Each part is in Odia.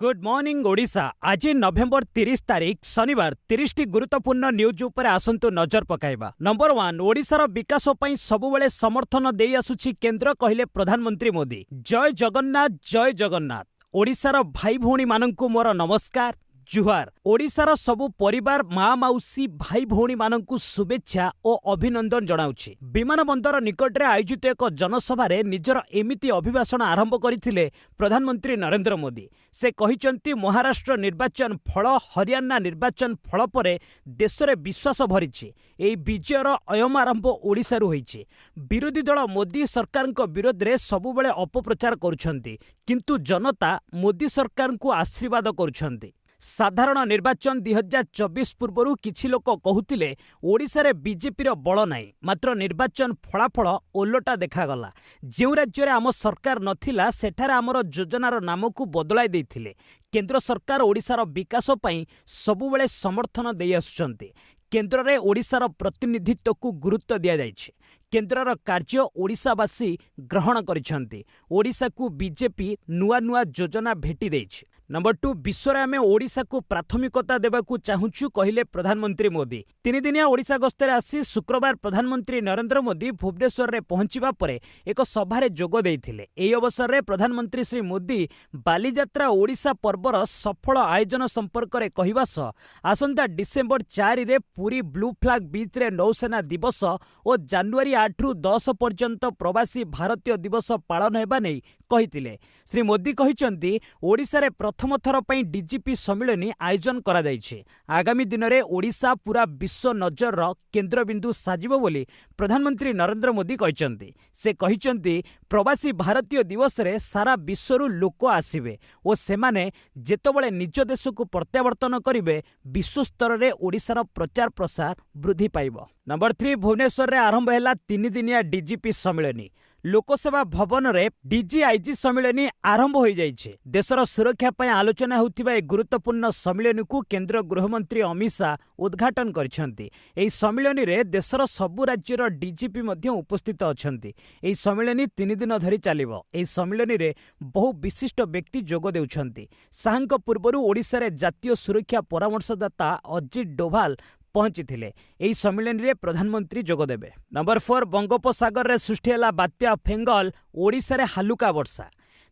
Good morning Odisha. ଆଜି ନଭେମ୍ବର 30 ତାରିଖ ଶନିବାର। 30ଟି ଗୁରୁତ୍ୱପୂର୍ଣ୍ଣ ନ୍ୟୁଜ୍ ଉପରେ ଆସନ୍ତୁ ନଜର ପକାଇବା। ନମ୍ବର 1, ଓଡ଼ିଶାର ବିକାଶ ପାଇଁ ସବୁବେଳେ ସମର୍ଥନ ଦେଇ ଆସୁଛି କେନ୍ଦ୍ର, କହିଲେ ପ୍ରଧାନମନ୍ତ୍ରୀ ମୋଦି। ଜୟ ଜଗନ୍ନାଥ, ଜୟ ଜଗନ୍ନାଥ। ଓଡ଼ିଶାର ଭାଇ ଭଉଣୀମାନଙ୍କୁ ମୋର ନମସ୍କାର, ଜୁହାର। ଓଡ଼ିଶାର ସବୁ ପରିବାର, ମା, ମାଉସୀ, ଭାଇ ଭଉଣୀମାନଙ୍କୁ ଶୁଭେଚ୍ଛା ଓ ଅଭିନନ୍ଦନ ଜଣାଉଛି। ବିମାନ ବନ୍ଦର ନିକଟରେ ଆୟୋଜିତ ଏକ ଜନସଭାରେ ନିଜର ଏମିତି ଅଭିଭାଷଣ ଆରମ୍ଭ କରିଥିଲେ ପ୍ରଧାନମନ୍ତ୍ରୀ ନରେନ୍ଦ୍ର ମୋଦି। ସେ କହିଛନ୍ତି, ମହାରାଷ୍ଟ୍ର ନିର୍ବାଚନ ଫଳ, ହରିୟାଣା ନିର୍ବାଚନ ଫଳ ପରେ ଦେଶରେ ବିଶ୍ୱାସ ଭରିଛି। ଏହି ବିଜୟର ଅୟମାରମ୍ଭ ଓଡ଼ିଶାରୁ ହୋଇଛି। ବିରୋଧୀ ଦଳ ମୋଦି ସରକାରଙ୍କ ବିରୋଧରେ ସବୁବେଳେ ଅପପ୍ରଚାର କରୁଛନ୍ତି, କିନ୍ତୁ ଜନତା ମୋଦି ସରକାରଙ୍କୁ ଆଶୀର୍ବାଦ କରୁଛନ୍ତି। ସାଧାରଣ ନିର୍ବାଚନ 2024 ପୂର୍ବରୁ କିଛି ଲୋକ କହୁଥିଲେ ଓଡ଼ିଶାରେ ବିଜେପିର ବଳ ନାହିଁ, ମାତ୍ର ନିର୍ବାଚନ ଫଳାଫଳ ଓଲଟା ଦେଖାଗଲା। ଯେଉଁ ରାଜ୍ୟରେ ଆମ ସରକାର ନଥିଲା, ସେଠାରେ ଆମର ଯୋଜନାର ନାମକୁ ବଦଳାଇ ଦେଇଥିଲେ। କେନ୍ଦ୍ର ସରକାର ଓଡ଼ିଶାର ବିକାଶ ପାଇଁ ସବୁବେଳେ ସମର୍ଥନ ଦେଇ ଆସୁଛନ୍ତି। କେନ୍ଦ୍ରରେ ଓଡ଼ିଶାର ପ୍ରତିନିଧିତ୍ୱକୁ ଗୁରୁତ୍ୱ ଦିଆଯାଇଛି। କେନ୍ଦ୍ରର କାର୍ଯ୍ୟ ଓଡ଼ିଶାବାସୀ ଗ୍ରହଣ କରିଛନ୍ତି। ଓଡ଼ିଶାକୁ ବିଜେପି ନୂଆ ନୂଆ ଯୋଜନା ଭେଟି ଦେଇଛି। ନମ୍ବର 2, ବିଶ୍ୱରେ ଆମେ ଓଡ଼ିଶାକୁ ପ୍ରାଥମିକତା ଦେବାକୁ ଚାହୁଁଛୁ, କହିଲେ ପ୍ରଧାନମନ୍ତ୍ରୀ ମୋଦି। ତିନିଦିନିଆ ଓଡ଼ିଶା ଗସ୍ତରେ ଆସି ଶୁକ୍ରବାର ପ୍ରଧାନମନ୍ତ୍ରୀ ନରେନ୍ଦ୍ର ମୋଦି ଭୁବନେଶ୍ୱରରେ ପହଞ୍ଚିବା ପରେ ଏକ ସଭାରେ ଯୋଗ ଦେଇଥିଲେ। ଏହି ଅବସରରେ ପ୍ରଧାନମନ୍ତ୍ରୀ ଶ୍ରୀ ମୋଦି ବାଲିଯାତ୍ରା ଓଡ଼ିଶା ପର୍ବର ସଫଳ ଆୟୋଜନ ସମ୍ପର୍କରେ କହିବା ସହ ଆସନ୍ତା ଡିସେମ୍ବର 4ରେ ପୁରୀ ବ୍ଲୁ ଫ୍ଲାଗ ବିଚ୍ରେ ନୌସେନା ଦିବସ ଓ ଜାନୁଆରୀ 8ରୁ 10 ପର୍ଯ୍ୟନ୍ତ ପ୍ରବାସୀ ଭାରତୀୟ ଦିବସ ପାଳନ ହେବା ନେଇ କହିଥିଲେ। ଶ୍ରୀ ମୋଦି କହିଛନ୍ତି, ଓଡ଼ିଶାରେ ପ୍ରଥମ ଥର ପାଇଁ ଡିଜିପି ସମ୍ମିଳନୀ ଆୟୋଜନ କରାଯାଇଛି। ଆଗାମୀ ଦିନରେ ଓଡ଼ିଶା ପୁରା ବିଶ୍ୱ ନଜରର କେନ୍ଦ୍ରବିନ୍ଦୁ ସାଜିବ ବୋଲି ପ୍ରଧାନମନ୍ତ୍ରୀ ନରେନ୍ଦ୍ର ମୋଦି କହିଛନ୍ତି। ସେ କହିଛନ୍ତି, ପ୍ରବାସୀ ଭାରତୀୟ ଦିବସରେ ସାରା ବିଶ୍ୱରୁ ଲୋକ ଆସିବେ ଓ ସେମାନେ ଯେତେବେଳେ ନିଜ ଦେଶକୁ ପ୍ରତ୍ୟାବର୍ତ୍ତନ କରିବେ, ବିଶ୍ୱସ୍ତରରେ ଓଡ଼ିଶାର ପ୍ରଚାର ପ୍ରସାର ବୃଦ୍ଧି ପାଇବ। ନମ୍ବର 3, ଭୁବନେଶ୍ୱରରେ ଆରମ୍ଭ ହେଲା ତିନିଦିନିଆ ଡିଜିପି ସମ୍ମିଳନୀ। ଲୋକସେବା ଭବନରେ ଡିଜିଆଇଜି ସମ୍ମିଳନୀ ଆରମ୍ଭ ହୋଇଯାଇଛି। ଦେଶର ସୁରକ୍ଷା ପାଇଁ ଆଲୋଚନା ହେଉଥିବା ଏହି ଗୁରୁତ୍ୱପୂର୍ଣ୍ଣ ସମ୍ମିଳନୀକୁ କେନ୍ଦ୍ର ଗୃହମନ୍ତ୍ରୀ ଅମିତ ଶାହ ଉଦ୍ଘାଟନ କରିଛନ୍ତି। ଏହି ସମ୍ମିଳନୀରେ ଦେଶର ସବୁ ରାଜ୍ୟର ଡିଜିପି ମଧ୍ୟ ଉପସ୍ଥିତ ଅଛନ୍ତି। ଏହି ସମ୍ମିଳନୀ 3 ଦିନ ଧରି ଚାଲିବ। ଏହି ସମ୍ମିଳନୀରେ ବହୁ ବିଶିଷ୍ଟ ବ୍ୟକ୍ତି ଯୋଗ ଦେଉଛନ୍ତି। ଶାହଙ୍କ ପୂର୍ବରୁ ଓଡ଼ିଶାରେ ଜାତୀୟ ସୁରକ୍ଷା ପରାମର୍ଶଦାତା ଅଜିତ ଡୋଭାଲ ପହଞ୍ଚିଥିଲେ। ଏହି ସମ୍ମିଳନୀରେ ପ୍ରଧାନମନ୍ତ୍ରୀ ଯୋଗଦେବେ। ନମ୍ବର 4, ବଙ୍ଗୋପସାଗରରେ ସୃଷ୍ଟି ହେଲା ବାତ୍ୟା ଫେଙ୍ଗଲ, ଓଡ଼ିଶାରେ ହାଲୁକା ବର୍ଷା।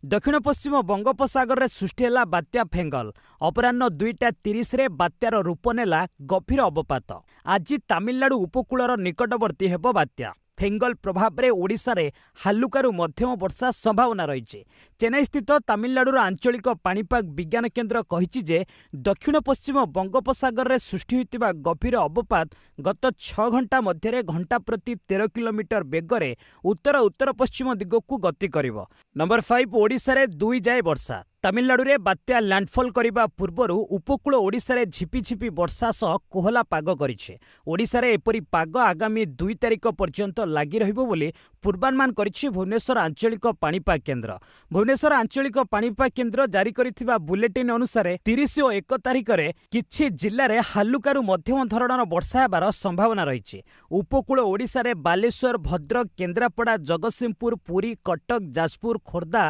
ଦକ୍ଷିଣ ପଶ୍ଚିମ ବଙ୍ଗୋପସାଗରରେ ସୃଷ୍ଟି ହେଲା ବାତ୍ୟା ଫେଙ୍ଗଲ। ଅପରାହ୍ନ 2ଟା 30ରେ ବାତ୍ୟାର ରୂପ ନେଲା ଗଭୀର ଅବପାତ। ଆଜି ତାମିଲନାଡୁ ଉପକୂଳର ନିକଟବର୍ତ୍ତୀ ହେବ ବାତ୍ୟା। ଫେଙ୍ଗଲ ପ୍ରଭାବରେ ଓଡ଼ିଶାରେ ହାଲୁକାରୁ ମଧ୍ୟମ ବର୍ଷା ସମ୍ଭାବନା ରହିଛି। ଚେନ୍ନାଇସ୍ଥିତ ତାମିଲନାଡୁର ଆଞ୍ଚଳିକ ପାଣିପାଗ ବିଜ୍ଞାନ କେନ୍ଦ୍ର କହିଛି ଯେ ଦକ୍ଷିଣ ପଶ୍ଚିମ ବଙ୍ଗୋପସାଗରରେ ସୃଷ୍ଟି ହୋଇଥିବା ଗଭୀର ଅବପାତ ଗତ 6 ଘଣ୍ଟା ମଧ୍ୟରେ ଘଣ୍ଟା ପ୍ରତି 13 କିଲୋମିଟର ବେଗରେ ଉତ୍ତର ଉତ୍ତର ପଶ୍ଚିମ ଦିଗକୁ ଗତି କରିବ। ନମ୍ବର 5, ଓଡ଼ିଶାରେ 2 ଯାଏ ବର୍ଷା। ତାମିଲନାଡୁରେ ବାତ୍ୟା ଲ୍ୟାଣ୍ଡଫଲ୍ କରିବା ପୂର୍ବରୁ ଉପକୂଳ ଓଡ଼ିଶାରେ ଝିପିଝିପି ବର୍ଷା ସହ କୋହଲା ପାଗ କରିଛି। ଓଡ଼ିଶାରେ ଏପରି ପାଗ ଆଗାମୀ 2 ତାରିଖ ପର୍ଯ୍ୟନ୍ତ ଲାଗି ରହିବ ବୋଲି ପୂର୍ବାନୁମାନ କରିଛି ଭୁବନେଶ୍ୱର ଆଞ୍ଚଳିକ ପାଣିପାଗ କେନ୍ଦ୍ର। ଭୁବନେଶ୍ୱର ଆଞ୍ଚଳିକ ପାଣିପାଗ କେନ୍ଦ୍ର ଜାରି କରିଥିବା ବୁଲେଟିନ୍ ଅନୁସାରେ 30 ଓ 1 ତାରିଖରେ କିଛି ଜିଲ୍ଲାରେ ହାଲୁକାରୁ ମଧ୍ୟମ ଧରଣର ବର୍ଷା ହେବାର ସମ୍ଭାବନା ରହିଛି। ଉପକୂଳ ଓଡ଼ିଶାରେ ବାଲେଶ୍ୱର, ଭଦ୍ରକ, କେନ୍ଦ୍ରାପଡ଼ା, ଜଗତସିଂହପୁର, ପୁରୀ, କଟକ, ଯାଜପୁର, ଖୋର୍ଦ୍ଧା,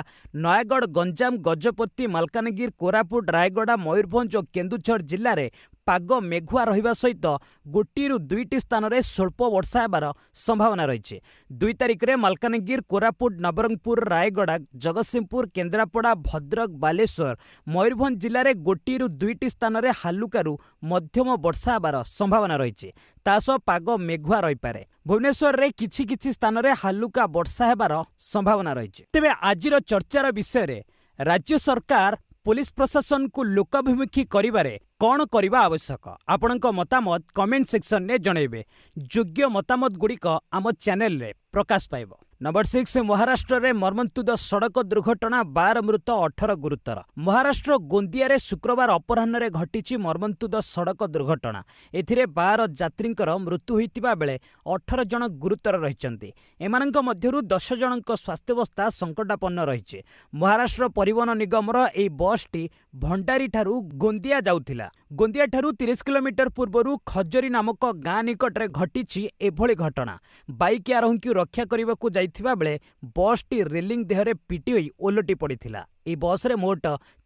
ନୟାଗଡ଼, ଗଞ୍ଜାମ, ଗଜପତି, ମାଲକାନଗିରି, କୋରାପୁଟ, ରାୟଗଡ଼ା, ମୟୂରଭଞ୍ଜ ଓ କେନ୍ଦୁଝର ଜିଲ୍ଲାରେ ପାଗ ମେଘୁଆ ରହିବା ସହିତ ଗୋଟିଏରୁ ଦୁଇଟି ସ୍ଥାନରେ ସ୍ୱଳ୍ପ ବର୍ଷା ହେବାର ସମ୍ଭାବନା ରହିଛି। 2 ତାରିଖରେ ମାଲକାନଗିରି, କୋରାପୁଟ, ନବରଙ୍ଗପୁର, ରାୟଗଡ଼ା, ଜଗତସିଂହପୁର, କେନ୍ଦ୍ରାପଡ଼ା, ଭଦ୍ରକ, ବାଲେଶ୍ୱର, ମୟୂରଭଞ୍ଜ ଜିଲ୍ଲାରେ ଗୋଟିଏରୁ ଦୁଇଟି ସ୍ଥାନରେ ହାଲୁକାରୁ ମଧ୍ୟମ ବର୍ଷା ହେବାର ସମ୍ଭାବନା ରହିଛି। ତା ସହ ପାଗ ମେଘୁଆ ରହିପାରେ। ଭୁବନେଶ୍ୱରରେ କିଛି କିଛି ସ୍ଥାନରେ ହାଲୁକା ବର୍ଷା ହେବାର ସମ୍ଭାବନା ରହିଛି। ତେବେ ଆଜିର ଚର୍ଚ୍ଚାର ବିଷୟରେ, ରାଜ୍ୟ ସରକାର ପୋଲିସ ପ୍ରଶାସନକୁ ଲୋକାଭିମୁଖୀ କରିବାରେ କ'ଣ କରିବା ଆବଶ୍ୟକ? ଆପଣଙ୍କ ମତାମତ କମେଣ୍ଟ ସେକ୍ସନରେ ଜଣାଇବେ। ଯୋଗ୍ୟ ମତାମତ ଗୁଡ଼ିକ ଆମ ଚ୍ୟାନେଲରେ ପ୍ରକାଶ ପାଇବ। ନମ୍ବର 6, ମହାରାଷ୍ଟ୍ରରେ ମର୍ମନ୍ତୁଦ ସଡ଼କ ଦୁର୍ଘଟଣା, 12 ମୃତ, 18 ଗୁରୁତର। ମହାରାଷ୍ଟ୍ର ଗୋନ୍ଦିଆରେ ଶୁକ୍ରବାର ଅପରାହ୍ନରେ ଘଟିଛି ମର୍ମନ୍ତୁଦ ସଡ଼କ ଦୁର୍ଘଟଣା। ଏଥିରେ 12 ଯାତ୍ରୀଙ୍କର ମୃତ୍ୟୁ ହୋଇଥିବା ବେଳେ 18 ଜଣ ଗୁରୁତର ରହିଛନ୍ତି। ଏମାନଙ୍କ ମଧ୍ୟରୁ 10 ଜଣଙ୍କ ସ୍ୱାସ୍ଥ୍ୟାବସ୍ଥା ସଙ୍କଟାପନ୍ନ ରହିଛି। ମହାରାଷ୍ଟ୍ର ପରିବହନ ନିଗମର ଏହି ବସ୍ଟି ଭଣ୍ଡାରୀଠାରୁ ଗୋନ୍ଦିଆ ଯାଉଥିଲା। ଗୋନ୍ଦିଆଠାରୁ 30 କିଲୋମିଟର ପୂର୍ବରୁ ଖଜରୀ ନାମକ ଗାଁ ନିକଟରେ ଘଟିଛି ଏଭଳି ଘଟଣା। ବାଇକ୍ ଆରୋହୀଙ୍କୁ ରକ୍ଷା କରିବାକୁ ଯାଇଥିବା ବେଳେ ବସ୍ଟି ରେଲିଂ ଦେହରେ ପିଟି ହୋଇ ଓଲଟି ପଡ଼ିଥିଲା। ଏହି ବସ୍ରେ ମୋଟ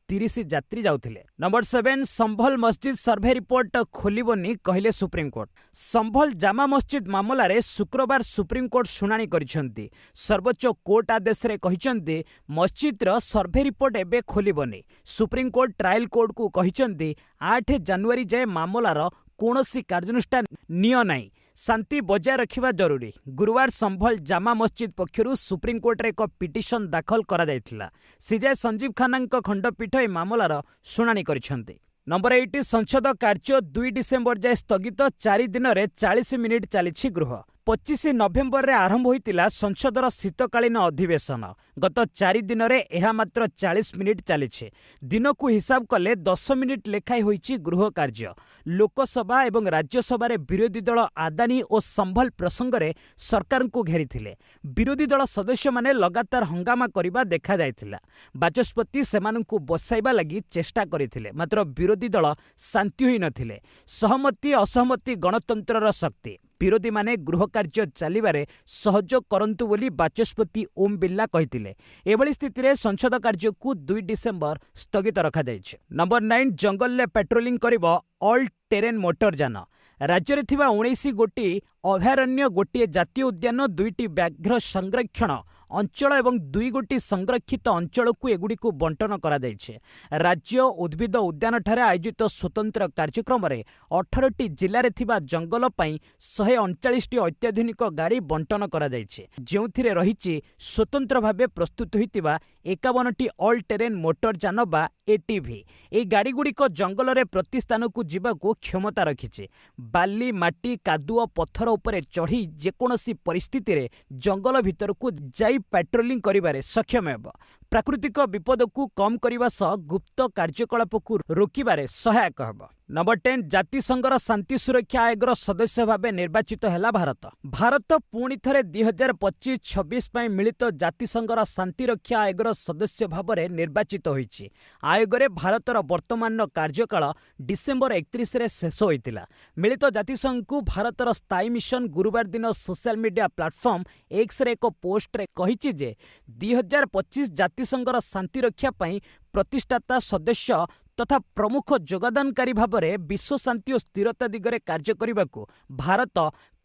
30 ଯାତ୍ରୀ ଯାଉଥିଲେ। ନମ୍ବର 7, ସମ୍ଭଲ ମସଜିଦ ସର୍ଭେ ରିପୋର୍ଟ ଖୋଲିବନି କହିଲେ ସୁପ୍ରିମକୋର୍ଟ। ସମ୍ଭଲ ଜାମା ମସଜିଦ ମାମଲାରେ ଶୁକ୍ରବାର ସୁପ୍ରିମକୋର୍ଟ ଶୁଣାଣି କରିଛନ୍ତି। ସର୍ବୋଚ୍ଚ କୋର୍ଟ ଆଦେଶରେ କହିଛନ୍ତି, ମସଜିଦର ସର୍ଭେ ରିପୋର୍ଟ ଏବେ ଖୋଲିବନି। ସୁପ୍ରିମକୋର୍ଟ ଟ୍ରାଏଲ କୋର୍ଟକୁ କହିଛନ୍ତି, 8 ଜାନୁଆରୀ ଯାଏ ମାମଲାର କୌଣସି କାର୍ଯ୍ୟାନୁଷ୍ଠାନ ନିଅ ନାହିଁ, ଶାନ୍ତି ବଜାୟ ରଖିବା ଜରୁରୀ। ଗୁରୁବାର ସମ୍ଭଲ ଜାମା ମସଜିଦ ପକ୍ଷରୁ ସୁପ୍ରିମକୋର୍ଟରେ ଏକ ପିଟିସନ ଦାଖଲ କରାଯାଇଥିଲା। ସିଜେ ସଞ୍ଜୀବ ଖାନ୍ନାଙ୍କ ଖଣ୍ଡପୀଠ ଏହି ମାମଲାର ଶୁଣାଣି କରିଛନ୍ତି। ନମ୍ବର 8, ସଂସଦ କାର୍ଯ୍ୟ 2 ଡିସେମ୍ବର ଯାଏ ସ୍ଥଗିତ। 4 ଦିନରେ 40 ମିନିଟ୍ ଚାଲିଛି ଗୃହ। 25 ନଭେମ୍ବରରେ ଆରମ୍ଭ ହୋଇଥିଲା ସଂସଦର ଶୀତକାଳୀନ ଅଧିବେଶନ। ଗତ 4 ଦିନରେ ଏହା ମାତ୍ର 40 ମିନିଟ୍ ଚାଲିଛି। ଦିନକୁ ହିସାବ କଲେ 10 ମିନିଟ୍ ଲେଖାଏଁ ହୋଇଛି ଗୃହ କାର୍ଯ୍ୟ। ଲୋକସଭା ଏବଂ ରାଜ୍ୟସଭାରେ ବିରୋଧୀ ଦଳ ଆଦାନୀ ଓ ସମ୍ଭଲ ପ୍ରସଙ୍ଗରେ ସରକାରଙ୍କୁ ଘେରିଥିଲେ। ବିରୋଧୀ ଦଳ ସଦସ୍ୟମାନେ ଲଗାତାର ହଙ୍ଗାମା କରିବା ଦେଖାଯାଇଥିଲା। ବାଚସ୍ପତି ସେମାନଙ୍କୁ ବସାଇବା ଲାଗି ଚେଷ୍ଟା କରିଥିଲେ, ମାତ୍ର ବିରୋଧୀ ଦଳ ଶାନ୍ତି ହୋଇନଥିଲେ। ସହମତି ଅସହମତି ଗଣତନ୍ତ୍ରର ଶକ୍ତି, ବିରୋଧୀମାନେ ଗୃହ କାର୍ଯ୍ୟ ଚାଲିବାରେ ସହଯୋଗ କରନ୍ତୁ ବୋଲି ବାଚସ୍ପତି ଓମ୍ ବିର୍ଲା କହିଥିଲେ। ଏଭଳି ସ୍ଥିତିରେ ସଂସଦ କାର୍ଯ୍ୟକୁ 2 ଡିସେମ୍ବର ସ୍ଥଗିତ ରଖାଯାଇଛି। ନମ୍ବର 9, ଜଙ୍ଗଲରେ ପାଟ୍ରୋଲିଂ କରିବ ଅଲ୍ ଟେରେନ୍ ମୋଟର ଯାନ। ରାଜ୍ୟରେ ଥିବା 19 ଗୋଟି ଅଭୟାରଣ୍ୟ, ଗୋଟିଏ ଜାତୀୟ ଉଦ୍ୟାନ, 2ଟି ବ୍ୟାଘ୍ର ସଂରକ୍ଷଣ ଅଞ୍ଚଳ ଏବଂ 2 ଗୋଟି ସଂରକ୍ଷିତ ଅଞ୍ଚଳକୁ ଏଗୁଡ଼ିକୁ ବଣ୍ଟନ କରାଯାଇଛି। ରାଜ୍ୟ ଉଦ୍ଭିଦ ଉଦ୍ୟାନଠାରେ ଆୟୋଜିତ ସ୍ୱତନ୍ତ୍ର କାର୍ଯ୍ୟକ୍ରମରେ 18ଟି ଜିଲ୍ଲାରେ ଥିବା ଜଙ୍ଗଲ ପାଇଁ 139ଟି ଅତ୍ୟାଧୁନିକ ଗାଡ଼ି ବଣ୍ଟନ କରାଯାଇଛି, ଯେଉଁଥିରେ ରହିଛି ସ୍ୱତନ୍ତ୍ର ଭାବେ ପ୍ରସ୍ତୁତ ହୋଇଥିବା 51ଟି ଅଲ୍ ଟେରେନ୍ ମୋଟର ଯାନ ବା ଏଟିଭି। ଏହି ଗାଡ଼ିଗୁଡ଼ିକ ଜଙ୍ଗଲରେ ପ୍ରତି ସ୍ଥାନକୁ ଯିବାକୁ କ୍ଷମତା ରଖିଛି। ବାଲି, ମାଟି, କାଦୁଅ, ପଥର ଉପରେ ଚଢ଼ି ଯେକୌଣସି ପରିସ୍ଥିତିରେ ଜଙ୍ଗଲ ଭିତରକୁ ଯାଇ ପାଟ୍ରୋଲିଂ କରିବାରେ ସକ୍ଷମ ହେବ। ପ୍ରାକୃତିକ ବିପଦକୁ କମ୍ କରିବା ସହ ଗୁପ୍ତ କାର୍ଯ୍ୟକଳାପକୁ ରୋକିବାରେ ସହାୟକ ହେବ। ନମ୍ବର 10, ଜାତିସଂଘର ଶାନ୍ତି ସୁରକ୍ଷା ଆୟୋଗର ସଦସ୍ୟ ଭାବେ ନିର୍ବାଚିତ ହେଲା ଭାରତ। ଭାରତ ପୁଣି ଥରେ 2025-26 ପାଇଁ ମିଳିତ ଜାତିସଂଘର ଶାନ୍ତିରକ୍ଷା ଆୟୋଗର ସଦସ୍ୟ ଭାବରେ ନିର୍ବାଚିତ ହୋଇଛି। ଆୟୋଗରେ ଭାରତର ବର୍ତ୍ତମାନର କାର୍ଯ୍ୟକାଳ ଡିସେମ୍ବର 31ରେ ଶେଷ ହୋଇଥିଲା। ମିଳିତ ଜାତିସଂଘକୁ ଭାରତର ସ୍ଥାୟୀ ମିଶନ ଗୁରୁବାର ଦିନ ସୋସିଆଲ ମିଡିଆ ପ୍ଲାଟଫର୍ମ ଏକ୍ସରେ ଏକ ପୋଷ୍ଟରେ କହିଛି ଯେ 2025 ଜାତିସଂଘର ଶାନ୍ତିରକ୍ଷା ପାଇଁ ପ୍ରତିଷ୍ଠାତା ସଦସ୍ୟ ତଥା ପ୍ରମୁଖ ଯୋଗଦାନକାରୀ ଭାବରେ ବିଶ୍ୱ ଶାନ୍ତି ଓ ସ୍ଥିରତା ଦିଗରେ କାର୍ଯ୍ୟ କରିବାକୁ ଭାରତ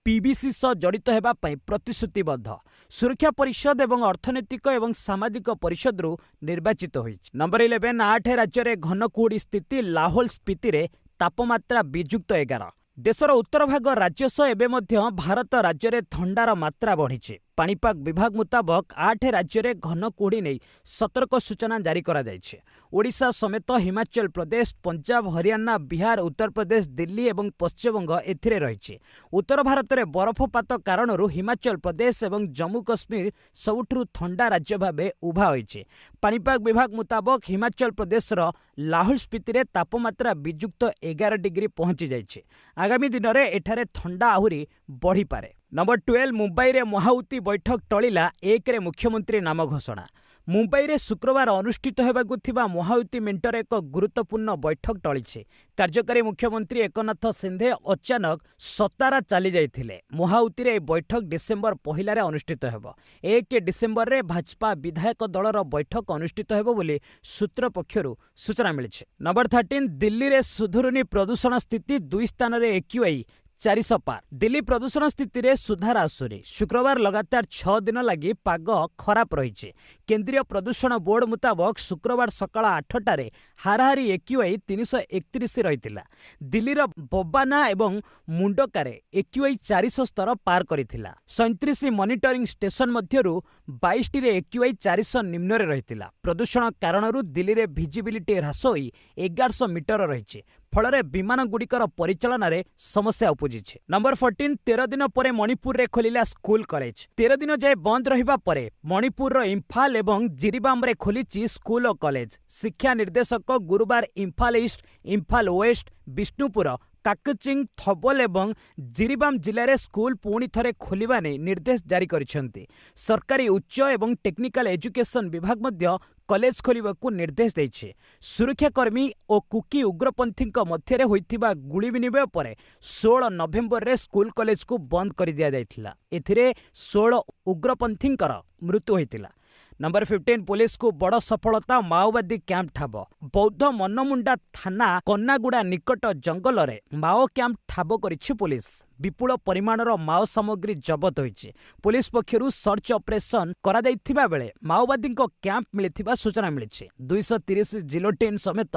ପିବିସି ସହ ଜଡ଼ିତ ହେବା ପାଇଁ ପ୍ରତିଶ୍ରୁତିବଦ୍ଧ। ସୁରକ୍ଷା ପରିଷଦ ଏବଂ ଅର୍ଥନୈତିକ ଏବଂ ସାମାଜିକ ପରିଷଦରୁ ନିର୍ବାଚିତ ହୋଇଛି। ନମ୍ବର 11, 8 ରାଜ୍ୟରେ ଘନ କୁହୁଡ଼ି ସ୍ଥିତି। ଲାହୋଲ ସ୍ପିତିରେ ତାପମାତ୍ରା ବିଯୁକ୍ତ 11। ଦେଶର ଉତ୍ତର ଭାଗ ରାଜ୍ୟ ସହ ଏବେ ମଧ୍ୟ ଭାରତ ରାଜ୍ୟରେ ଥଣ୍ଡାର ମାତ୍ରା ବଢ଼ିଛି। ପାଣିପାଗ ବିଭାଗ ମୁତାବକ 8 ରାଜ୍ୟରେ ଘନ କୁହୁଡ଼ି ନେଇ ସତର୍କ ସୂଚନା ଜାରି କରାଯାଇଛି। ଓଡ଼ିଶା ସମେତ ହିମାଚଳ ପ୍ରଦେଶ, ପଞ୍ଜାବ, ହରିୟାଣା, ବିହାର, ଉତ୍ତରପ୍ରଦେଶ, ଦିଲ୍ଲୀ ଏବଂ ପଶ୍ଚିମବଙ୍ଗ ଏଥିରେ ରହିଛି। ଉତ୍ତର ଭାରତରେ ବରଫପାତ କାରଣରୁ ହିମାଚଳ ପ୍ରଦେଶ ଏବଂ ଜମ୍ମୁ କଶ୍ମୀର ସବୁଠାରୁ ଥଣ୍ଡା ରାଜ୍ୟ ଭାବେ ଉଭା ହୋଇଛି। ପାଣିପାଗ ବିଭାଗ ମୁତାବକ ହିମାଚଳ ପ୍ରଦେଶର ଲାହୁଲ ସ୍ପିତିରେ ତାପମାତ୍ରା ବିଯୁକ୍ତ 11 ଡିଗ୍ରୀ ପହଞ୍ଚି ଯାଇଛି। ଆଗାମୀ ଦିନରେ ଏଠାରେ ଥଣ୍ଡା ଆହୁରି ବଢ଼ିପାରେ। ନମ୍ବର 12, ମୁମ୍ବାଇରେ ମହାଉତି ବୈଠକ ଟଳିଲା, 1ରେ ମୁଖ୍ୟମନ୍ତ୍ରୀ ନାମ ଘୋଷଣା। ମୁମ୍ବାଇରେ ଶୁକ୍ରବାର ଅନୁଷ୍ଠିତ ହେବାକୁ ଥିବା ମହାୟୁତି ମେଣ୍ଟର ଏକ ଗୁରୁତ୍ୱପୂର୍ଣ୍ଣ ବୈଠକ ଟଳିଛି। କାର୍ଯ୍ୟକାରୀ ମୁଖ୍ୟମନ୍ତ୍ରୀ ଏକନାଥ ସିନ୍ଧେ ଅଚାନକ ସତାରା ଚାଲିଯାଇଥିଲେ। ମହାୟୁତିରେ ଏହି ବୈଠକ ଡିସେମ୍ବର 1ରେ ଅନୁଷ୍ଠିତ ହେବ। 1 ଡିସେମ୍ବରରେ ଭାଜପା ବିଧାୟକ ଦଳର ବୈଠକ ଅନୁଷ୍ଠିତ ହେବ ବୋଲି ସୂତ୍ର ପକ୍ଷରୁ ସୂଚନା ମିଳିଛି। ନମ୍ବର 13, ଦିଲ୍ଲୀରେ ସୁଧୁରୁନି ପ୍ରଦୂଷଣ ସ୍ଥିତି, 2 ସ୍ଥାନରେ ଏକ୍ୟୁଆଇ 400 ପାର। ଦିଲ୍ଲୀ ପ୍ରଦୂଷଣ ସ୍ଥିତିରେ ସୁଧାର ଆସୁନି। ଶୁକ୍ରବାର ଲଗାତାର 6 ଦିନ ଲାଗି ପାଗ ଖରାପ ରହିଛି। କେନ୍ଦ୍ରୀୟ ପ୍ରଦୂଷଣ ବୋର୍ଡ ମୁତାବକ ଶୁକ୍ରବାର ସକାଳ 8ଟାରେ ହାରାହାରି ଏକ୍ୟୁଆଇ 331 ରହିଥିଲା। ଦିଲ୍ଲୀର ବବାନା ଏବଂ ମୁଣ୍ଡକାରେ ଏକ୍ୟୁଆଇ 400 ସ୍ତର ପାର କରିଥିଲା। 37 ମନିଟରିଂ ଷ୍ଟେସନ ମଧ୍ୟରୁ 22ଟିରେ ଏକ୍ୟୁଆଇ 400 ନିମ୍ନରେ ରହିଥିଲା। ପ୍ରଦୂଷଣ କାରଣରୁ ଦିଲ୍ଲୀରେ ଭିଜିବିଲିଟି ହ୍ରାସ ହୋଇ 1100 ମିଟର ରହିଛି। ଫଳରେ ବିମାନଗୁଡ଼ିକର ପରିଚାଳନାରେ ସମସ୍ୟା ଉପୁଜିଛି। ନମ୍ବର 14, 13 ଦିନ ପରେ ମଣିପୁରରେ ଖୋଲିଲା ସ୍କୁଲ କଲେଜ। 13 ଦିନ ଯାଏ ବନ୍ଦ ରହିବା ପରେ ମଣିପୁରର ଇମ୍ଫାଲ ଏବଂ ଜିରିବାମରେ ଖୋଲିଛି ସ୍କୁଲ ଓ କଲେଜ। ଶିକ୍ଷା ନିର୍ଦ୍ଦେଶକ ଗୁରୁବାର ଇମ୍ଫାଲ ଇଷ୍ଟ, ଇମ୍ଫାଲ ୱେଷ୍ଟ, ବିଷ୍ଣୁପୁର, କାକଚିଂ, ଥବଲ ଏବଂ ଜିରିବାମ ଜିଲ୍ଲାରେ ସ୍କୁଲ ପୁଣି ଥରେ ଖୋଲିବା ନେଇ ନିର୍ଦ୍ଦେଶ ଜାରି କରିଛନ୍ତି। ସରକାରୀ ଉଚ୍ଚ ଏବଂ ଟେକ୍ନିକାଲ ଏଜୁକେସନ ବିଭାଗ ମଧ୍ୟ କଲେଜ ଖୋଲିବାକୁ ନିର୍ଦ୍ଦେଶ ଦେଇଛି। ସୁରକ୍ଷାକର୍ମୀ ଓ କୁକି ଉଗ୍ରପନ୍ଥୀଙ୍କ ମଧ୍ୟରେ ହୋଇଥିବା ଗୁଳି ବିନିମୟ ପରେ 16 ନଭେମ୍ବରରେ ସ୍କୁଲ କଲେଜକୁ ବନ୍ଦ କରିଦିଆଯାଇଥିଲା। ଏଥିରେ 16 ଉଗ୍ରପନ୍ଥୀଙ୍କର ମୃତ୍ୟୁ ହୋଇଥିଲା। ନମ୍ବର 15, ପୋଲିସକୁ ବଡ଼ ସଫଳତା, ମାଓବାଦୀ କ୍ୟାମ୍ପ ଠାବ। ବୌଦ୍ଧ ମନମୁଣ୍ଡା ଥାନା କନ୍ନାଗୁଡ଼ା ନିକଟ ଜଙ୍ଗଲରେ ମାଓ କ୍ୟାମ୍ପ ଠାବ କରିଛି ପୋଲିସ। ବିପୁଳ ପରିମାଣର ମାଓ ସାମଗ୍ରୀ ଜବତ ହୋଇଛି। ପୋଲିସ ପକ୍ଷରୁ ସର୍ଚ୍ଚ ଅପରେସନ କରାଯାଇଥିବା ବେଳେ ମାଓବାଦୀଙ୍କ କ୍ୟାମ୍ପ ମିଳିଥିବା ସୂଚନା ମିଳିଛି। 230 ଜିଲୋଟିନ୍ ସମେତ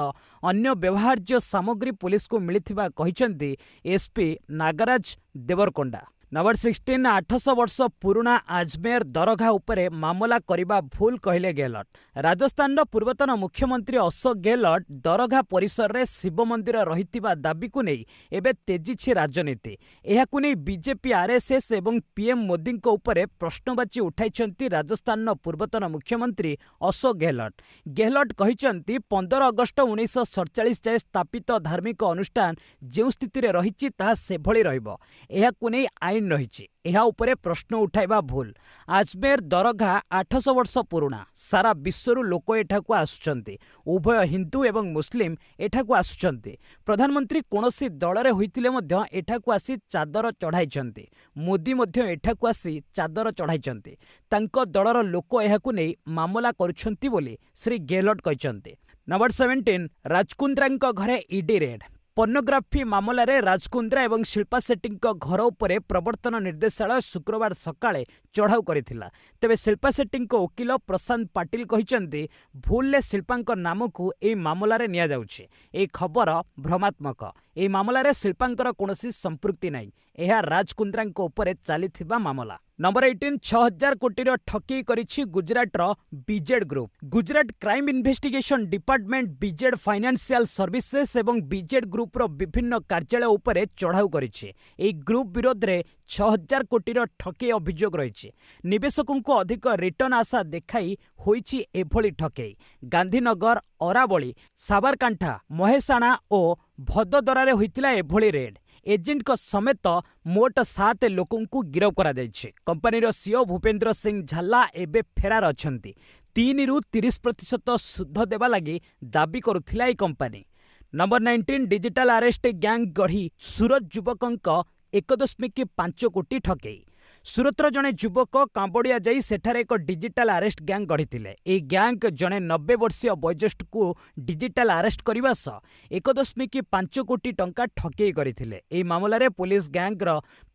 ଅନ୍ୟ ବ୍ୟବହାର୍ଯ୍ୟ ସାମଗ୍ରୀ ପୋଲିସକୁ ମିଳିଥିବା କହିଛନ୍ତି ଏସ୍ପି ନାଗରାଜ ଦେବରକୋଣ୍ଡା। ନମ୍ବର 16, 800 ବର୍ଷ ପୁରୁଣା ଆଜମେର ଦରଘା ଉପରେ ମାମଲା କରିବା ଭୁଲ କହିଲେ ଗେହଲଟ। ରାଜସ୍ଥାନର ପୂର୍ବତନ ମୁଖ୍ୟମନ୍ତ୍ରୀ ଅଶୋକ ଗେହଲଟ ଦରଘା ପରିସରରେ ଶିବ ମନ୍ଦିର ରହିଥିବା ଦାବିକୁ ନେଇ ଏବେ ତେଜିଛି ରାଜନୀତି। ଏହାକୁ ନେଇ ବିଜେପି, ଆର୍ଏସ୍ଏସ୍ ଏବଂ ପିଏମ୍ ମୋଦିଙ୍କ ଉପରେ ପ୍ରଶ୍ନବାଚୀ ଉଠାଇଛନ୍ତି ରାଜସ୍ଥାନର ପୂର୍ବତନ ମୁଖ୍ୟମନ୍ତ୍ରୀ ଅଶୋକ ଗେହଲଟ। ଗେହଲଟ କହିଛନ୍ତି, 15 ଅଗଷ୍ଟ 1947 ଯାଏ ସ୍ଥାପିତ ଧାର୍ମିକ ଅନୁଷ୍ଠାନ ଯେଉଁ ସ୍ଥିତିରେ ରହିଛି ତାହା ସେଭଳି ରହିବ। ଏହାକୁ ନେଇ ଆଇନ ରହିଛି, ଏହା ଉପରେ ପ୍ରଶ୍ନ ଉଠାଇବା ଭୁଲ। ଆଜମେର ଦରଘା 800 ବର୍ଷ ପୁରୁଣା। ସାରା ବିଶ୍ୱରୁ ଲୋକ ଏଠାକୁ ଆସୁଛନ୍ତି। ଉଭୟ ହିନ୍ଦୁ ଏବଂ ମୁସଲିମ ଏଠାକୁ ଆସୁଛନ୍ତି। ପ୍ରଧାନମନ୍ତ୍ରୀ କୌଣସି ଦଳରେ ହୋଇଥିଲେ ମଧ୍ୟ ଏଠାକୁ ଆସି ଚାଦର ଚଢ଼ାଇଛନ୍ତି। ମୋଦି ମଧ୍ୟ ଏଠାକୁ ଆସି ଚାଦର ଚଢ଼ାଇଛନ୍ତି। ତାଙ୍କ ଦଳର ଲୋକ ଏହାକୁ ନେଇ ମାମଲା କରୁଛନ୍ତି ବୋଲି ଶ୍ରୀ ଗେହଲଟ କହିଛନ୍ତି। ନମ୍ବର 17, ରାଜକୁନ୍ଦ୍ରାଙ୍କ ଘରେ ଇଡି ରେଡ୍। ପର୍ଣ୍ଣୋଗ୍ରାଫି ମାମଲାରେ ରାଜକୁନ୍ଦ୍ରା ଏବଂ ଶିଳ୍ପା ସେଟ୍ଟୀଙ୍କ ଘର ଉପରେ ପ୍ରବର୍ତ୍ତନ ନିର୍ଦ୍ଦେଶାଳୟ ଶୁକ୍ରବାର ସକାଳେ ଚଢ଼ାଉ କରିଥିଲା। ତେବେ ଶିଳ୍ପା ସେଟ୍ଟୀଙ୍କ ଓକିଲ ପ୍ରଶାନ୍ତ ପାଟିଲ କହିଛନ୍ତି, ଭୁଲରେ ଶିଳ୍ପାଙ୍କ ନାମକୁ ଏହି ମାମଲାରେ ନିଆଯାଉଛି। ଏହି ଖବର ଭ୍ରମାତ୍ମକ। ଏହି ମାମଲାରେ ଶିଳ୍ପାଙ୍କର କୌଣସି ସମ୍ପୃକ୍ତି ନାହିଁ। ଏହା ରାଜକୁନ୍ଦ୍ରାଙ୍କ ଉପରେ ଚାଲିଥିବା ମାମଲା। ନମ୍ବର 18, 6000 କୋଟିର ଠକେଇ କରିଛି ଗୁଜରାଟର BZ group. Gujarat crime investigation department BZ financial services ଏବଂ ବିଜେଡ୍ ଗ୍ରୁପର ବିଭିନ୍ନ କାର୍ଯ୍ୟାଳୟ ଉପରେ ଚଢ଼ାଉ କରିଛି। ଏହି ଗ୍ରୁପ ବିରୋଧରେ 6000 କୋଟିର ଠକେଇ ଅଭିଯୋଗ ରହିଛି। ନିବେଶକଙ୍କୁ ଅଧିକ ରିଟର୍ଣ୍ଣ ଆଶା ଦେଖାଇ ହୋଇଛି ଏଭଳି ଠକେଇ। ଗାନ୍ଧୀନଗର, ଅରାବଳି, ସାବରକାଣ୍ଠା, ମହେସାଣା ଓ ଭଦୋଦରାରେ ହୋଇଥିଲା ଏଭଳି ରେଡ୍। ଏଜେଣ୍ଟଙ୍କ ସମେତ ମୋଟ 7 ଲୋକଙ୍କୁ ଗିରଫ କରାଯାଇଛି। କମ୍ପାନୀର ସିଓ ଭୂପେନ୍ଦ୍ର ସିଂ ଝାଲା ଏବେ ଫେରାର ଅଛନ୍ତି। 3ରୁ 30% ସୁଧ ଦେବା ଲାଗି ଦାବି କରୁଥିଲା ଏହି company. Number 19, digital arrest gang ଗଢ଼ି ସୁରତ ଯୁବକଙ୍କ 1.5 କୋଟି ଠକେଇ। ସୁରତର ଜଣେ ଯୁବକ କାମ୍ବୋଡିଆ ଯାଇ ସେଠାରେ ଏକ ଡିଜିଟାଲ ଆରେଷ୍ଟ ଗ୍ୟାଙ୍ଗ ଗଢ଼ିଥିଲେ। ଏହି ଗ୍ୟାଙ୍ଗ ଜଣେ 90 ବର୍ଷୀୟ ବୟୋଜ୍ୟେଷ୍ଠକୁ ଡିଜିଟାଲ ଆରେଷ୍ଟ କରିବା ସହ 1.5 କୋଟି ଟଙ୍କା ଠକେଇ କରିଥିଲେ। ଏହି ମାମଲାରେ ପୋଲିସ ଗ୍ୟାଙ୍ଗର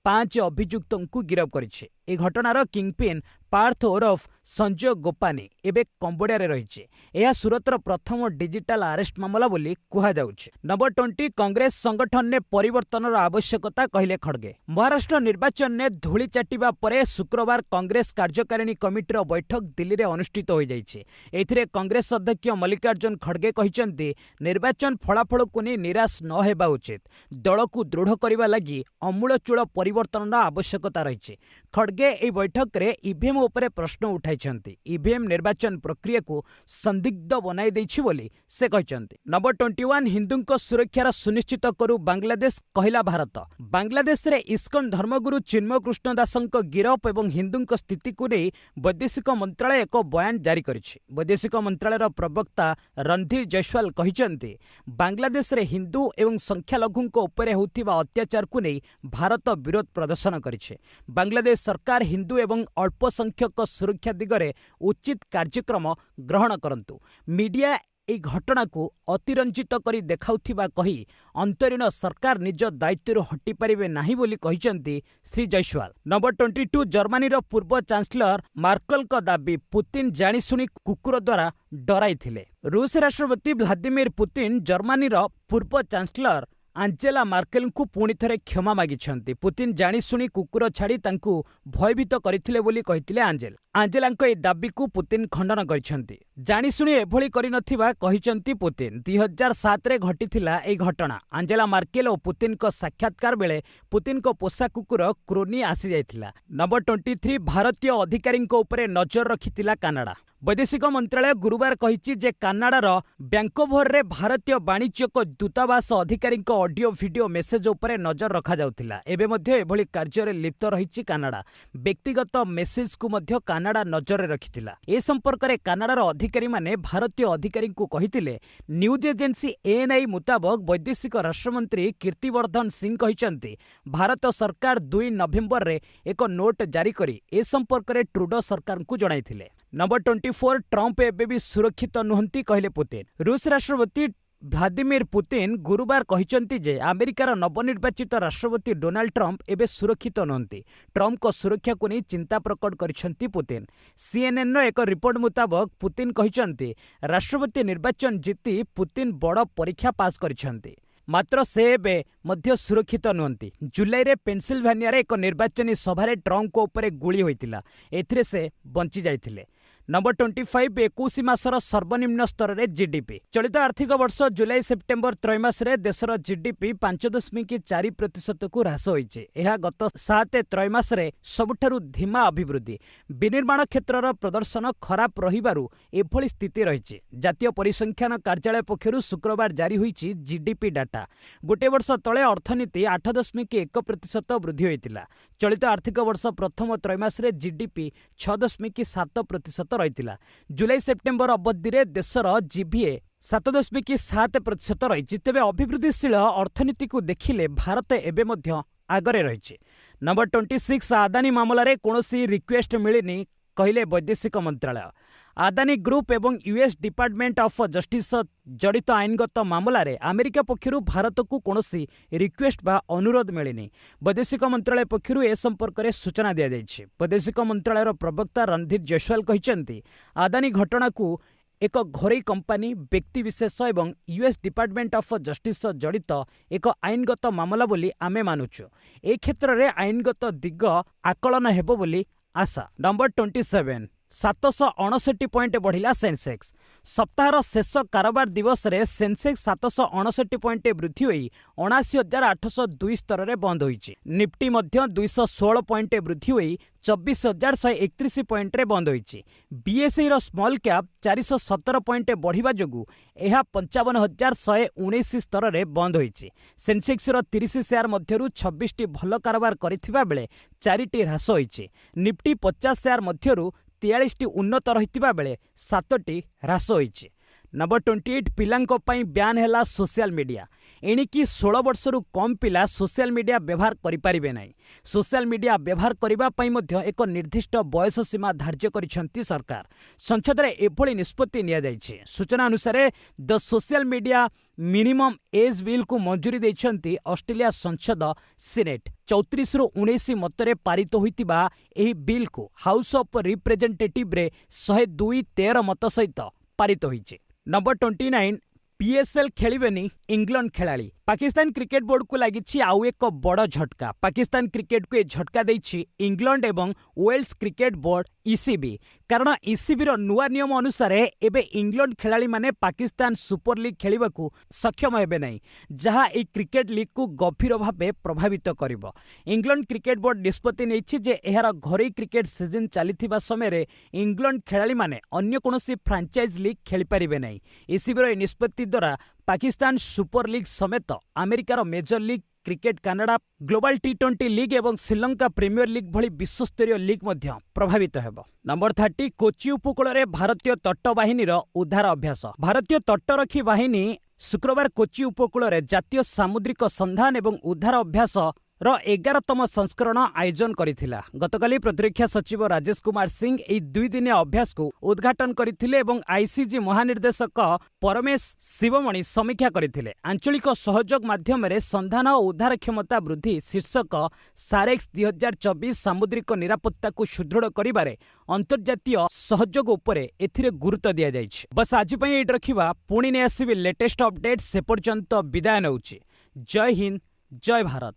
5 ଅଭିଯୁକ୍ତଙ୍କୁ ଗିରଫ କରିଛି। ଏହି ଘଟଣାର କିଙ୍ଗପିନ୍ ପାର୍ଥ ଓରଫ ସଞ୍ଜୟ ଗୋପାନୀ ଏବେ କମ୍ବୋଡିଆରେ ରହିଛି। ଏହା ସୁରତର ପ୍ରଥମ ଡିଜିଟାଲ ଆରେଷ୍ଟ ମାମଲା ବୋଲି କୁହାଯାଉଛି। ନମ୍ବର 20, କଂଗ୍ରେସ ସଂଗଠନରେ ପରିବର୍ତ୍ତନର ଆବଶ୍ୟକତା କହିଲେ ଖଡ଼ଗେ। ମହାରାଷ୍ଟ୍ର ନିର୍ବାଚନରେ ଧୂଳି ଚାଟିବା ପରେ ଶୁକ୍ରବାର କଂଗ୍ରେସ କାର୍ଯ୍ୟକାରିଣୀ କମିଟିର ବୈଠକ ଦିଲ୍ଲୀରେ ଅନୁଷ୍ଠିତ ହୋଇଯାଇଛି। ଏଥିରେ କଂଗ୍ରେସ ଅଧ୍ୟକ୍ଷ ମଲ୍ଲିକାର୍ଜୁନ ଖଡ଼ଗେ କହିଛନ୍ତି, ନିର୍ବାଚନ ଫଳାଫଳକୁ ନେଇ ନିରାଶ ନ ହେବା ଉଚିତ। ଦଳକୁ ଦୃଢ଼ କରିବା ଲାଗି ଅମୂଳଚୂଳ ପରିବର୍ତ୍ତନର ଆବଶ୍ୟକତା ରହିଛି। ଖଡ଼ଗେ ଏହି ବୈଠକରେ ଇଭିଏମ୍ ଉପରେ ପ୍ରଶ୍ନ ଉଠାଇଛନ୍ତି। ଇଭିଏମ୍ ନିର୍ବାଚନ ପ୍ରକ୍ରିୟାକୁ ସନ୍ଦିଗ୍ଧ ବନାଇ ଦେଇଛି ବୋଲି ସେ କହିଛନ୍ତି। ନମ୍ବର 21, ହିନ୍ଦୁଙ୍କ ସୁରକ୍ଷାର ସୁନିଶ୍ଚିତ କରୁ ବାଂଲାଦେଶ କହିଲା ଭାରତ। ବାଂଲାଦେଶରେ ଇସ୍କନ ଧର୍ମଗୁରୁ ଚିନ୍ମୟ କୃଷ୍ଣ ଦାସଙ୍କ ଗିରଫ ଏବଂ ହିନ୍ଦୁଙ୍କ ସ୍ଥିତିକୁ ନେଇ ବୈଦେଶିକ ମନ୍ତ୍ରାଳୟ ଏକ ବୟାନ ଜାରି କରିଛି। ବୈଦେଶିକ ମନ୍ତ୍ରାଳୟର ପ୍ରବକ୍ତା ରଣଧୀର ଜୟସ୍ୱାଲ କହିଛନ୍ତି, ବାଂଲାଦେଶରେ ହିନ୍ଦୁ ଏବଂ ସଂଖ୍ୟାଲଘୁଙ୍କ ଉପରେ ହେଉଥିବା ଅତ୍ୟାଚାରକୁ ନେଇ ଭାରତ ବିରୋଧ ପ୍ରଦର୍ଶନ କରିଛି। ବାଂଲାଦେଶ ସରକାର ହିନ୍ଦୁ ଏବଂ ଅଳ୍ପ ସଂଖ୍ୟକ ସୁରକ୍ଷା ଦିଗରେ ଉଚିତ କାର୍ଯ୍ୟକ୍ରମ ଗ୍ରହଣ କରନ୍ତୁ। ମିଡିଆ ଏହି ଘଟଣାକୁ ଅତିରଞ୍ଜିତ କରି ଦେଖାଉଥିବା କହି ଅନ୍ତରୀଣ ସରକାର ନିଜ ଦାୟିତ୍ୱରୁ ହଟିପାରିବେ ନାହିଁ ବୋଲି କହିଛନ୍ତି ଶ୍ରୀ ଜୟସ୍ୱାଲ। ନମ୍ବର 22, ଜର୍ମାନୀର ପୂର୍ବ ଚାନ୍ସେଲର ମାର୍କଲଙ୍କ ଦାବି, ପୁତିନ ଜାଣିଶୁଣି କୁକୁର ଦ୍ୱାରା ଡରାଇଥିଲେ। ରୁଷ ରାଷ୍ଟ୍ରପତି ଭ୍ଲାଦିମିର ପୁତିନ ଜର୍ମାନୀର ପୂର୍ବ ଚାନ୍ସେଲର ଆଞ୍ଜେଲା ମାର୍କେଲଙ୍କୁ ପୁଣି ଥରେ କ୍ଷମା ମାଗିଛନ୍ତି। ପୁତିନ ଜାଣିଶୁଣି କୁକୁର ଛାଡ଼ି ତାଙ୍କୁ ଭୟଭୀତ କରିଥିଲେ ବୋଲି କହିଥିଲେ ଆଞ୍ଜେଲ। ଆଞ୍ଜେଲାଙ୍କ ଏହି ଦାବିକୁ ପୁତିନ ଖଣ୍ଡନ କରିଛନ୍ତି। ଜାଣିଶୁଣି ଏଭଳି କରିନଥିବା କହିଛନ୍ତି ପୁତିନ। 2007ରେ ଘଟିଥିଲା ଏହି ଘଟଣା। ଆଞ୍ଜେଲା ମାର୍କେଲ ଓ ପୁତିନଙ୍କ ସାକ୍ଷାତକାର ବେଳେ ପୁତିନଙ୍କ ପୋଷା କୁକୁର କ୍ରୋନି ଆସିଯାଇଥିଲା। ନମ୍ବର 23, ଭାରତୀୟ ଅଧିକାରୀଙ୍କ ଉପରେ ନଜର ରଖିଥିଲା କାନାଡା। ବୈଦେଶିକ ମନ୍ତ୍ରାଳୟ ଗୁରୁବାର କହିଛି ଯେ କାନାଡାର ବ୍ୟାଙ୍କୋଭରରେ ଭାରତୀୟ ବାଣିଜ୍ୟିକ ଦୂତାବାସ ଅଧିକାରୀଙ୍କ ଅଡିଓ ଭିଡିଓ ମେସେଜ ଉପରେ ନଜର ରଖାଯାଉଥିଲା। ଏବେ ମଧ୍ୟ ଏଭଳି କାର୍ଯ୍ୟରେ ଲିପ୍ତ ରହିଛି କାନାଡା। ବ୍ୟକ୍ତିଗତ ମେସେଜକୁ ମଧ୍ୟ କାନାଡା ନଜରରେ ରଖିଥିଲା। ଏ ସମ୍ପର୍କରେ କାନାଡାର ଅଧିକାରୀମାନେ ଭାରତୀୟ ଅଧିକାରୀଙ୍କୁ କହିଥିଲେ। ନ୍ୟୁଜ୍ ଏଜେନ୍ସି ଏଏନ୍ଆଇ ମୁତାବକ ବୈଦେଶିକ ରାଷ୍ଟ୍ରମନ୍ତ୍ରୀ କୀର୍ତ୍ତିବର୍ଦ୍ଧନ ସିଂ କହିଛନ୍ତି, ଭାରତ ସରକାର 2 ନଭେମ୍ବରରେ ଏକ ନୋଟ୍ ଜାରି କରି ଏ ସମ୍ପର୍କରେ ଟ୍ରୁଡୋ ସରକାରଙ୍କୁ ଜଣାଇଥିଲେ। ନମ୍ବର 24, ଟ୍ରମ୍ପ ଏବେ ବି ସୁରକ୍ଷିତ ନୁହନ୍ତି, କହିଲେ ପୁତିନ। ରୁଷ ରାଷ୍ଟ୍ରପତି ଭ୍ଲାଦିମିର ପୁତିନ ଗୁରୁବାର କହିଛନ୍ତି ଯେ ଆମେରିକାର ନବନିର୍ବାଚିତ ରାଷ୍ଟ୍ରପତି ଡୋନାଲ୍ଡ ଟ୍ରମ୍ପ ଏବେ ସୁରକ୍ଷିତ ନୁହନ୍ତି। ଟ୍ରମ୍ପଙ୍କ ସୁରକ୍ଷାକୁ ନେଇ ଚିନ୍ତା ପ୍ରକଟ କରିଛନ୍ତି ପୁତିନ। ସିଏନ୍ଏନ୍ର ଏକ ରିପୋର୍ଟ ମୁତାବକ ପୁତିନ କହିଛନ୍ତି, ରାଷ୍ଟ୍ରପତି ନିର୍ବାଚନ ଜିତି ପୁତିନ ବଡ଼ ପରୀକ୍ଷା ପାସ୍ କରିଛନ୍ତି, ମାତ୍ର ସେ ଏବେ ମଧ୍ୟ ସୁରକ୍ଷିତ ନୁହନ୍ତି। ଜୁଲାଇରେ ପେନ୍ସିଲଭାନିଆରେ ଏକ ନିର୍ବାଚନୀ ସଭାରେ ଟ୍ରମ୍ପଙ୍କ ଉପରେ ଗୁଳି ହୋଇଥିଲା। ଏଥିରେ ସେ ବଞ୍ଚି ଯାଇଥିଲେ। ନମ୍ବର 25, 21 ମାସର ସର୍ବନିମ୍ନ ସ୍ତରରେ ଜିଡିପି। ଚଳିତ ଆର୍ଥିକ ବର୍ଷ ଜୁଲାଇ ସେପ୍ଟେମ୍ବର ତ୍ରୈମାସରେ ଦେଶର ଜିଡିପି 5.4 ପ୍ରତିଶତକୁ ହ୍ରାସ ହୋଇଛି। ଏହା ଗତ 7 ତ୍ରୈମାସରେ ସବୁଠାରୁ ଧୀମା ଅଭିବୃଦ୍ଧି। ବିନିର୍ମାଣ କ୍ଷେତ୍ରର ପ୍ରଦର୍ଶନ ଖରାପ ରହିବାରୁ ଏଭଳି ସ୍ଥିତି ରହିଛି। ଜାତୀୟ ପରିସଂଖ୍ୟାନ କାର୍ଯ୍ୟାଳୟ ପକ୍ଷରୁ ଶୁକ୍ରବାର ଜାରି ହୋଇଛି ଜିଡିପି ଡାଟା। ଗୋଟିଏ ବର୍ଷ ତଳେ ଅର୍ଥନୀତି 8.1 ପ୍ରତିଶତ ବୃଦ୍ଧି ହୋଇଥିଲା। ଚଳିତ ଆର୍ଥିକ ବର୍ଷ ପ୍ରଥମ ତ୍ରୈମାସରେ ଜିଡିପି 6.7 ପ୍ରତିଶତ ରହିଥିଲା। ଜୁଲାଇ ସେପ୍ଟେମ୍ବର ଅବଧିରେ ଦେଶର ଜିଭିଏ 7.7 ପ୍ରତିଶତ ରହିଛି। ତେବେ ଅଭିବୃଦ୍ଧିଶୀଳ ଅର୍ଥନୀତିକୁ ଦେଖିଲେ ଭାରତ ଏବେ ମଧ୍ୟ ଆଗରେ ରହିଛି। ନମ୍ବର 26, ଆଦାନୀ ମାମଲାରେ କୌଣସି ରିକ୍ୱେଷ୍ଟ ମିଳିନି, କହିଲେ ବୈଦେଶିକ ମନ୍ତ୍ରାଳୟ। ଆଦାନୀ ଗ୍ରୁପ୍ ଏବଂ ୟୁଏସ୍ ଡିପାର୍ଟମେଣ୍ଟ ଅଫ୍ ଜଷ୍ଟିସ୍ ଜଡ଼ିତ ଆଇନଗତ ମାମଲାରେ ଆମେରିକା ପକ୍ଷରୁ ଭାରତକୁ କୌଣସି ରିକ୍ୱେଷ୍ଟ ବା ଅନୁରୋଧ ମିଳିନି। ବୈଦେଶିକ ମନ୍ତ୍ରାଳୟ ପକ୍ଷରୁ ଏ ସମ୍ପର୍କରେ ସୂଚନା ଦିଆଯାଇଛି। ବୈଦେଶିକ ମନ୍ତ୍ରାଳୟର ପ୍ରବକ୍ତା ରଣଧୀର ଜୟସ୍ୱାଲ କହିଛନ୍ତି, ଆଦାନୀ ଘଟଣାକୁ ଏକ ଘରୋଇ କମ୍ପାନୀ, ବ୍ୟକ୍ତିବିଶେଷ ଏବଂ ୟୁଏସ୍ ଡିପାର୍ଟମେଣ୍ଟ ଅଫ୍ ଜଷ୍ଟିସ୍ ଜଡ଼ିତ ଏକ ଆଇନଗତ ମାମଲା ବୋଲି ଆମେ ମାନୁଛୁ। ଏ କ୍ଷେତ୍ରରେ ଆଇନଗତ ଦିଗ ଆକଳନ ହେବ ବୋଲି ଆଶା। ନମ୍ବର 27, 759 ପଏଣ୍ଟ ବଢ଼ିଲା ସେନ୍ସେକ୍ସ। ସପ୍ତାହର ଶେଷ କାରବାର ଦିବସରେ ସେନ୍ସେକ୍ସ 759 ପଏଣ୍ଟ ବୃଦ୍ଧି ହୋଇ 79,802 ସ୍ତରରେ ବନ୍ଦ ହୋଇଛି। ନିଫ୍ଟି ମଧ୍ୟ 216 ପଏଣ୍ଟ ବୃଦ୍ଧି ହୋଇ 24,131 ପଏଣ୍ଟରେ ବନ୍ଦ ହୋଇଛି। ବିଏସ୍ଇର ସ୍ମଲ୍ କ୍ୟାପ୍ 417 ପଏଣ୍ଟ ବଢ଼ିବା ଯୋଗୁଁ ଏହା 55,119 ସ୍ତରରେ ବନ୍ଦ ହୋଇଛି। ସେନ୍ସେକ୍ସର 30 ସେୟାର ମଧ୍ୟରୁ 26ଟି ଭଲ କାରବାର କରିଥିବା ବେଳେ 4ଟି ହ୍ରାସ ହୋଇଛି। ନିଫ୍ଟି 50 ସେୟାର ମଧ୍ୟରୁ 43ଟି ଉନ୍ନତ ରହିଥିବା ବେଳେ 7ଟି ହ୍ରାସ ହୋଇଛି। ନମ୍ବର 28, ପିଲାଙ୍କ ପାଇଁ ବ୍ୟାନ୍ ହେଲା ସୋସିଆଲ ମିଡିଆ। ଏଣିକି 16 ବର୍ଷରୁ କମ୍ ପିଲା ସୋସିଆଲ ମିଡିଆ ବ୍ୟବହାର କରିପାରିବେ ନାହିଁ। ସୋସିଆଲ ମିଡିଆ ବ୍ୟବହାର କରିବା ପାଇଁ ମଧ୍ୟ ଏକ ନିର୍ଦ୍ଦିଷ୍ଟ ବୟସ ସୀମା ଧାର୍ଯ୍ୟ କରିଛନ୍ତି ସରକାର। ସଂସଦରେ ଏଭଳି ନିଷ୍ପତ୍ତି ନିଆଯାଇଛି। ସୂଚନା ଅନୁସାରେ the social media minimum age ବିଲ୍କୁ ମଞ୍ଜୁରୀ ଦେଇଛନ୍ତି ଅଷ୍ଟ୍ରେଲିଆ ସଂସଦ ସିନେଟ୍। 34ରୁ 19 ମତରେ ପାରିତ ହୋଇଥିବା ଏହି ବିଲ୍କୁ ହାଉସ୍ ଅଫ୍ ରିପ୍ରେଜେଣ୍ଟେଟିଭ୍ରେ 102-13 ମତ ସହିତ ପାରିତ ହୋଇଛି। ନମ୍ବର 29, ପିଏସ୍ଏଲ୍ ଖେଳିବେନି ଇଂଲଣ୍ଡ ଖେଳାଳି। ପାକିସ୍ତାନ କ୍ରିକେଟ ବୋର୍ଡକୁ ଲାଗିଛି ଆଉ ଏକ ବଡ଼ ଝଟକା। ପାକିସ୍ତାନ କ୍ରିକେଟକୁ ଏ ଝଟକା ଦେଇଛି ଇଂଲଣ୍ଡ ଏବଂ ୱେଲ୍ସ କ୍ରିକେଟ ବୋର୍ଡ ଇସିବି। କାରଣ ଇସିବିର ନୂଆ ନିୟମ ଅନୁସାରେ ଏବେ ଇଂଲଣ୍ଡ ଖେଳାଳିମାନେ ପାକିସ୍ତାନ ସୁପର ଲିଗ୍ ଖେଳିବାକୁ ସକ୍ଷମ ହେବେ ନାହିଁ, ଯାହା ଏହି କ୍ରିକେଟ ଲିଗ୍କୁ ଗଭୀର ଭାବେ ପ୍ରଭାବିତ କରିବ। ଇଂଲଣ୍ଡ କ୍ରିକେଟ ବୋର୍ଡ ନିଷ୍ପତ୍ତି ନେଇଛି ଯେ ଏହାର ଘରୋଇ କ୍ରିକେଟ ସିଜନ୍ ଚାଲିଥିବା ସମୟରେ ଇଂଲଣ୍ଡ ଖେଳାଳିମାନେ ଅନ୍ୟ କୌଣସି ଫ୍ରାଞ୍ଚାଇଜ୍ ଲିଗ୍ ଖେଳିପାରିବେ ନାହିଁ। ଇସିବିର ଏହି ନିଷ୍ପତ୍ତି ଦ୍ୱାରା ପାକିସ୍ତାନ ସୁପର ଲିଗ୍ ସମେତ ଆମେରିକାର major league cricket, Canada global T20 league ଏବଂ ଶ୍ରୀଲଙ୍କା ପ୍ରିମିୟର ଲିଗ୍ ଭଳି ବିଶ୍ୱସ୍ତରୀୟ ଲିଗ୍ ମଧ୍ୟ ପ୍ରଭାବିତ ହେବ। ନମ୍ବର 30, କୋଚି ଉପକୂଳରେ ଭାରତୀୟ ତଟ ବାହିନୀର ଉଦ୍ଧାର ଅଭ୍ୟାସ। ଭାରତୀୟ ତଟରକ୍ଷୀ ବାହିନୀ ଶୁକ୍ରବାର କୋଚି ଉପକୂଳରେ ଜାତୀୟ ସାମୁଦ୍ରିକ ସନ୍ଧାନ ଏବଂ ଉଦ୍ଧାର ଅଭ୍ୟାସ ର 11ତମ ସଂସ୍କରଣ ଆୟୋଜନ କରିଥିଲା। ଗତକାଲି ପ୍ରତିରକ୍ଷା ସଚିବ ରାଜେଶ କୁମାର ସିଂ ଏହି ଦୁଇଦିନିଆ ଅଭ୍ୟାସକୁ ଉଦ୍ଘାଟନ କରିଥିଲେ ଏବଂ ଆଇସିଜି ମହାନିର୍ଦ୍ଦେଶକ ପରମେଶ ଶିବମଣି ସମୀକ୍ଷା କରିଥିଲେ। ଆଞ୍ଚଳିକ ସହଯୋଗ ମାଧ୍ୟମରେ ସନ୍ଧାନ ଓ ଉଦ୍ଧାର କ୍ଷମତା ବୃଦ୍ଧି ଶୀର୍ଷକ ସାରେକ୍ସ 2024 ସାମୁଦ୍ରିକ ନିରାପତ୍ତାକୁ ସୁଦୃଢ଼ କରିବାରେ ଅନ୍ତର୍ଜାତୀୟ ସହଯୋଗ ଉପରେ ଏଥିରେ ଗୁରୁତ୍ୱ ଦିଆଯାଇଛି। ବସ୍, ଆଜି ପାଇଁ ଏଇଠି ରଖିବା। ପୁଣି ନେଇ ଆସିବି ଲେଟେଷ୍ଟ ଅପଡେଟ୍। ସେ ପର୍ଯ୍ୟନ୍ତ ବିଦାୟ ନେଉଛି। ଜୟ ହିନ୍ଦ, ଜୟ ଭାରତ।